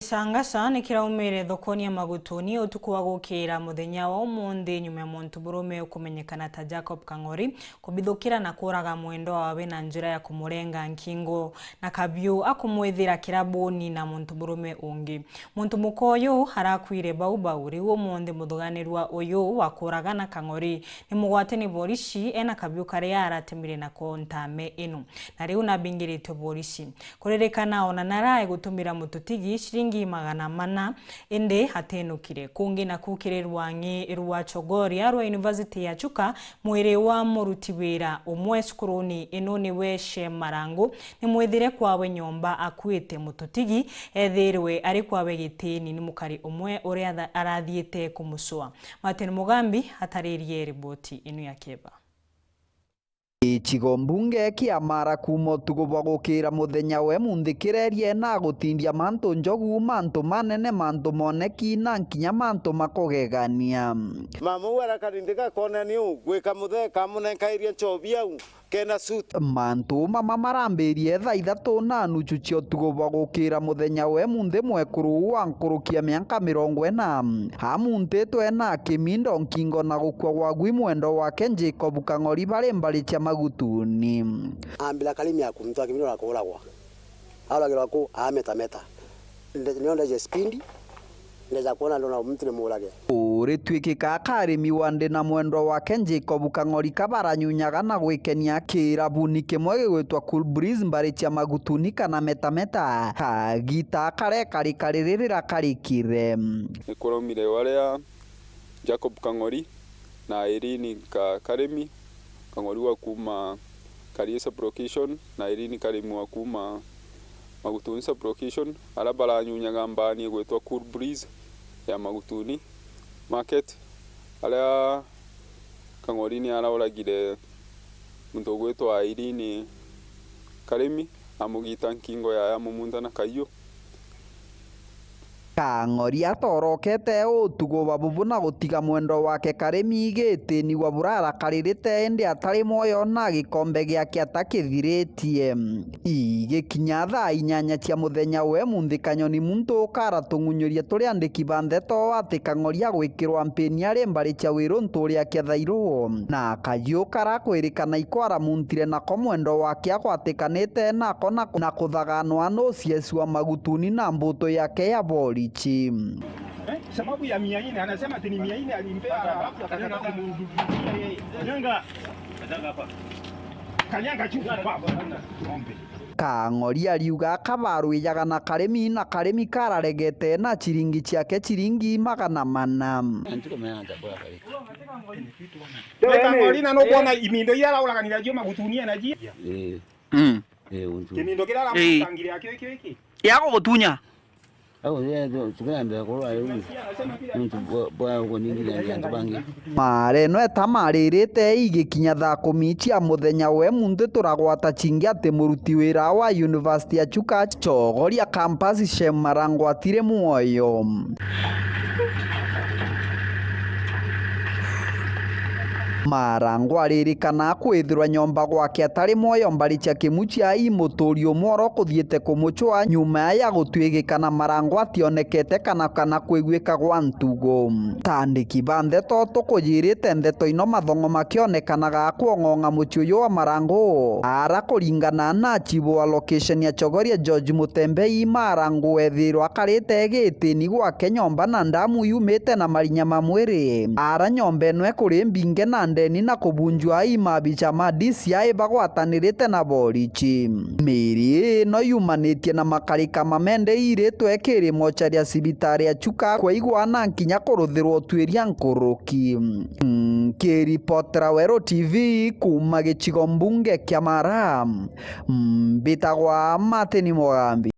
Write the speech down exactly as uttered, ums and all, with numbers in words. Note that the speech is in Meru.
Changacha ni kiraumire thokoni ya Magutuni utuku wa gukira muthenya wa umunthi, nyuma ya muntu murume ukumenyekana ta Jacob Kang'ori kubithukira na kuraga mwendwa wawe na njira ya kumurenga nkingo na kabiu akumwithira kirabuni na muntu murume ungi. Muntu muka uyu arakuire bau bau. Riu umunthi muthuganirua uyu wa kuragana Kang'ori ni mugwate ni borici ena kabiu karia aratemire nako ntame ino, na riu nabingiritwe borici. Kuririkana ona narae gutumira mututigi ciringi magana mana, indi atinukire. Kungi naku kiri rwang'i rwa Chogoria rwa University ya Chuka, mwiri wa muruti wira umwe cukuruni ino niwe Shem Marangu ni mwithire kwawe nyomba akuite. Mututigi ethirwe ari kwawe gitini ni mukari umwe uria atha-, arathiite kumucua. Martin Mugambi ataririe riboti ino ya Keba. Gicigo mbunge kia Mara kuuma utuku bwa gukira muthenya wa umunthi kirerie na gutindia mantu njogu, mantu manene, mantu moneki na nkinya mantu makugegania. Mama uu arakari ndika kona ni u gwika muthee kamunenkairie nchobi au kena suit. Mantu mama marambirie thaa ithatu na nuchu cia utuku bwa gukira muthenya wa umunthi, mwekuru uu wa nkuruki ya mianka mirongo ina amuntitwe na kimindo nkingo na gukua gwa gwi mwendwa wake Jacob Kang'ori bari mbari cia Magutuni. Ambira Karimi aku muntu wa kimindo na kuuragwa. Auragirwa ku aametameta. Nde-, nio ndeje speed, ndeja kwona ndona muntu ni muurage. Urituikika Karimi wa ndi na mwendwa wake Jacob Kang'ori kabaranyunyaga na gwikenia kirabuni kimwe gigwitwa Cool Breeze mbari cia Magutuni kana Metameta. Kagita karekarika riri rirakarikire. Ni kuraumire waria Jacob Kang'ori na Irene Ka-, Karimi, Kang'ori wa kuuma Karie sub-location na Irene Karimi wa kuuma Magutuni sub-location, aria baranyunyaga mbaani igwitwa Cool Breeze ya Magutuni market, aria Kang'ori ni arauragire muntu ugwitwa Irene Karimi, amugita nkingo yaye, amumunta na kaiu. Kang'ori atorokete utuku bwa bubu na gutiga mwendwa wake Karimi gitini gwa burara karirite indi atari mwoyo na gikombe giake atakithiritie. Igikinya thaa inyanya cia muthenya wa umunthi, kanyoni muntu karatung'unyuria turi andiki ba ndeto ati Kang'ori agwikirwa mpini ari mbari cia wiru nturi akia thairu, na kajiu karakwirikana ikwaramuntire nako mwendwa wake agwatikanite nako na, na kuthaganwa nu C S wa Magutuni na mbutu yake ya borichi. Eh, sababu ya mia nne, anasema ati ni mia nne alimpea, alafu akataka kumdhulumu yeye. Kanyanga. Kanyanga chupa, baba. Ng'ombe. Kang'ori ariuga kabarwijaga na Karimi, na Karimi kararegete na chiringi chiake chiringi magana mana. Antu kumeanza kwa kare. Weka Kang'ori, na nukwona imindo iria arauraganira cio Magutuni na ji. Eh. Mm. Eh, untu. Kimindo kira aramutangire akio ikio iki. Yago gutunya. Au, eh, tu-, tukiambia kurwa riu. Untu bwa, bwa kuningithania antu bangi. Mare no eta maririte igikinya thaa kumi cia muthenya we muntu turagwata chingi ati muruti wira wa University ya Chuka Chogoria campus Shem Marango atiri mwoyo. Marango aririkana kwithirwa nyomba gwake atari mwoyo mbari cia kimu cia ii muturi umwe oro kuthiite kumuchwa nyuma ya gutwigika na Marango ationekete kana, kana kwiguika gwa ntugo. Tandiki ba ndeto tukujirite ndeto ino mathong'o makionekanaga akwong'ong'a mucii uyu wa Marango. Ara kuringana na chibu wa location ya Chogoria George Mutembei, Marango ethirwa akarite gitini gwake nyomba na ndamu yumite na marinya ma mwiri. Ara nyomba ino ikuri mbinge na ndeni na kubunjwa i mabicha ma D C I bagwatanirite na borichi. Miiri ino yumanitie na makarika ma mende iritwe kiri mochari ya cibitari ya Chuka kwaigwa na nkinya kuruthirwa utwiria nkuruki. Nkiripotera Weru T V kuuma gicigo mbunge kia Mara, mbitagwa Martin Mugambi.